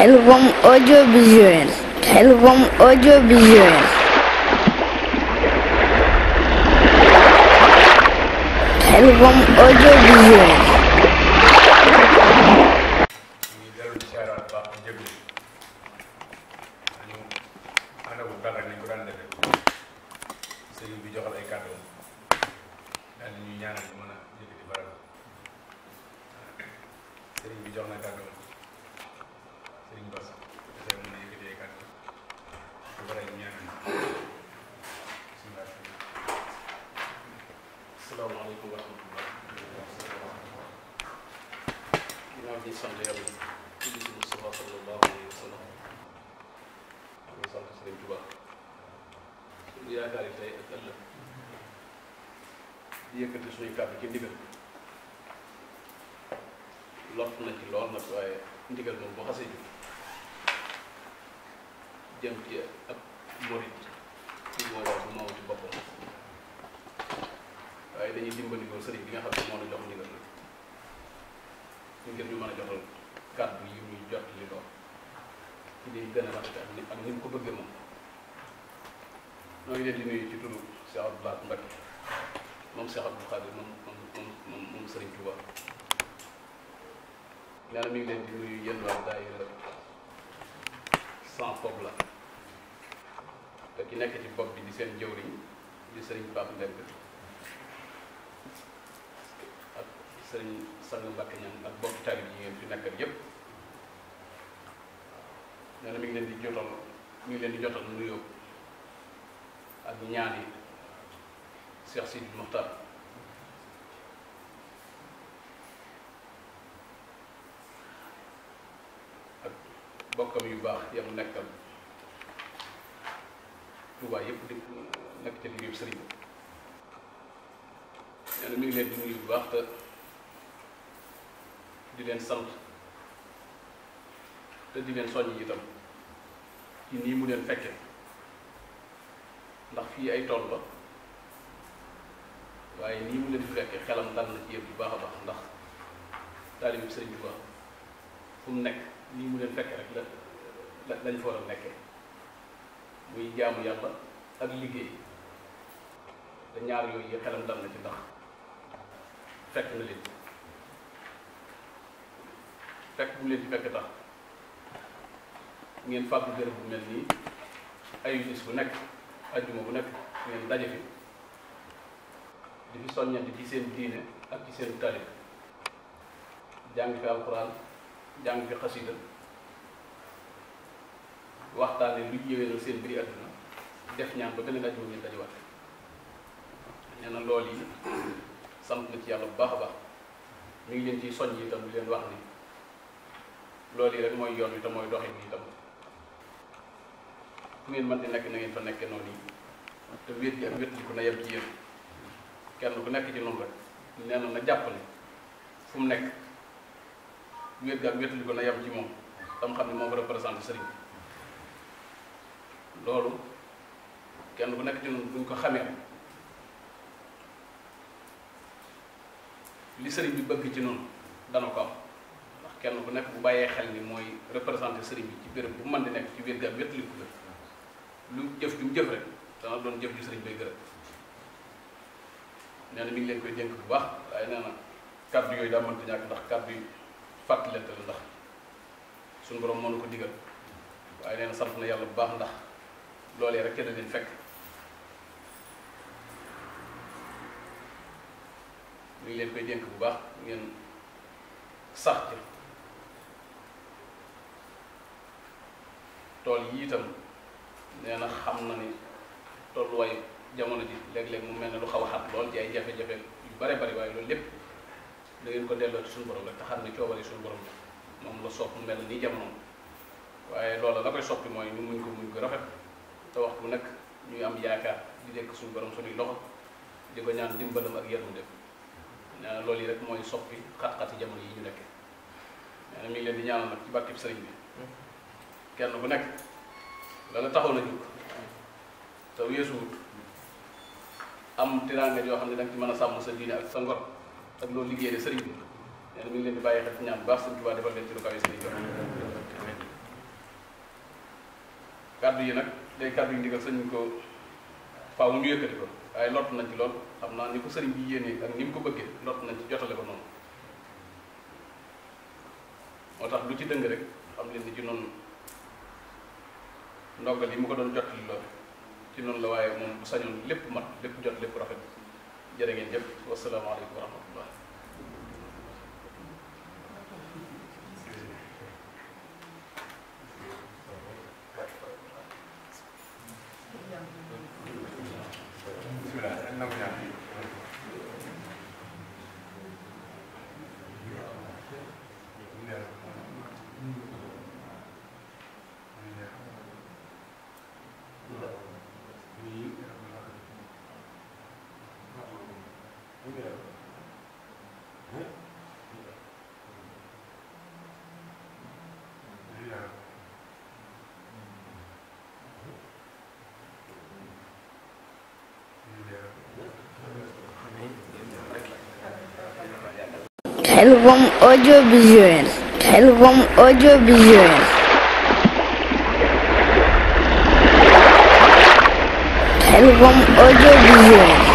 Khelcom audiovisuel. Khelcom audiovisuel. Khelcom audiovisuel. Asalaamaaleykum wa rahmatulah. ginnaaw bi ñu sant yàlla ci bisu Mustafa sallallahu alayhi wa sallam ñu sant Sëriñ Tuubaa suñu yaakaar yi tey ak ëllëg di yëkkati suñuy kàddu ci ndigal lott na ci lool nag waaye ndigal moom bu xasee jëm ci ab murit ci moo war bu moom ci boppam waaye dañuy dimbali ko sëriñ bi nga xam ne moo la jox ndigal la ngir ñu mën a joxal kàddu yi muy jot li doon ci liy gën a rafet ak ni mu ko bëggee moom. ñoo ngi leen di nuyu ci turu Cheikh Abdou Lahad Mbacké moom Cheikh Abdou Khadir moom Sëriñ Touba nee na mi ngi leen di nuyu yéen waa daayira sans foog la te ki nekk ci bopp bi di seen jëwriñ di Sëriñ Pape Ndembe ak Sëriñ Sang Mbacké ñam ak bokki taalib yi ngeen fi nekkal yépp nee na mi ngi leen di jotal nuyoo ak ñaani Cheikh Sidi Mokhtar ak bokkam yu baax yam nekkal Touba yépp di nekk ci liggéeyu sëriñ nee na mi ngi leen di nuyu bu baax te di leen sant te di leen soññ itam ci nii mu leen fekke ndax fii ay tool la waaye nii mu leen fi fekke xelam dal na ci yëpp bu baax a baax ndax taalibe bi Sëriñ Tuubaa fu mu nekk nii mu leen fekke rek lañ fa war a nekkee muy jaamu yàlla ak liggéey te ñaar yooyu xelam dal na ci ndax fekk na leen fekk bu leen ci fekk tax ngeen fàggu gërëm bu mel nii ayu bis bu nekk ajjuma bu nekk ngeen daje fi di fi soññante ci seen diine ak ci seen taalib jàng fi alxuraan jàng fi xasida waxtaane lu yéwénal seen mbiri àdduna def ñaan ba beneen ajjuma ngeen dajewaat nee na lool yi sant na ci yàlla bu baax a baax mi ngi leen ciy soññ itam di leen wax ni loolu yi rek mooy yoon wi te mooy doxin bi itam fu ngeen mën di nekk na ngeen fa nekkee noonu yi te wéet gi ak wét li ko na yem ci yéen kenn ku nekk ci noonu rek nee na jàpp ne fu mu nekk wéet gi ak wét li ko na yem ci moom tam xam ne moo ko représenté sëriñ bi loolu kenn ku nekk ci noonu buñ ko xamee li sëriñ bi bëgg ci noonu dana ko am ndax kenn ku nekk bu bàyyee xel ni mooy représenté sëriñ bi ci béréb bu mën di nekk ci wéet gi ak wét li ko lu jëf ju mu jëf rek dana doon jëf ju sëriñ bay gërëm nee na mi ngi leen koy dénk bu baax waaye nee na kàddu yooyu daa mënta ñàkk ndax kàddu yi fàttalante la ndax suñu borom moo na ko digal waaye nee na sant na yàlla bu baax ndax loolee rek ca la leen fekk mi ngi leen koy dénk bu baax ngeen sax ci tool yi itam nee na xam na ni tolluwaayu jamono ji léeg-léeg mu mel ne lu xaw a xat lool ci ay jafe-jafe yu bare bari waaye loolu lépp da ngeen ko delloo ci suñu borom rek te xam ne coobari suñu borom la moom la sopp mu mel nii jamono waaye loola la koy soppi mooy ñu muñ ko rafet te waxtu nekk ñuy am yaakaar di dekk suñu borom suñuy loxo di ko ñaan dimbalam ak yërmande nee na loolu yi rek mooy soppi xat-xati jamono yi ñu nekkee nee na mi ngi leen di ñaanal nag ci barkeb sëriñ bi kenn ku nekk la la taxaw na jóg te weesuwut am tiraanga yoo xam ne da nga ci mën a sàmm sa diine ak sa ngor ak loolu liggéey de sëriñ bi nee na mi ngi leen di bàyyi xel ci ñaan bu baax Sëriñ Tuubaa defal leen ci lu kawe sëriñ bi kàddu yi nag day kàddu yi ndigal sëñ ko faaw ñu yëkkati ko waaye lott nañ ci lool xam naa ni ko sëriñ bi yéenee ak ni mu ko bëggee lott nañ ci jotale ko noonu moo tax lu ci dëng rek xam leen ni ci noonu ndoggal yi mu ko doon jotali lool ci noonu la waaye moom bu sañoon lépp mat lépp jot lépp rafet jërë ngeen jëf wasalaamaaleykum wa rahmatullah Khelcom audiovisuel. Khelcom audiovisuel. Khelcom audiovisuel.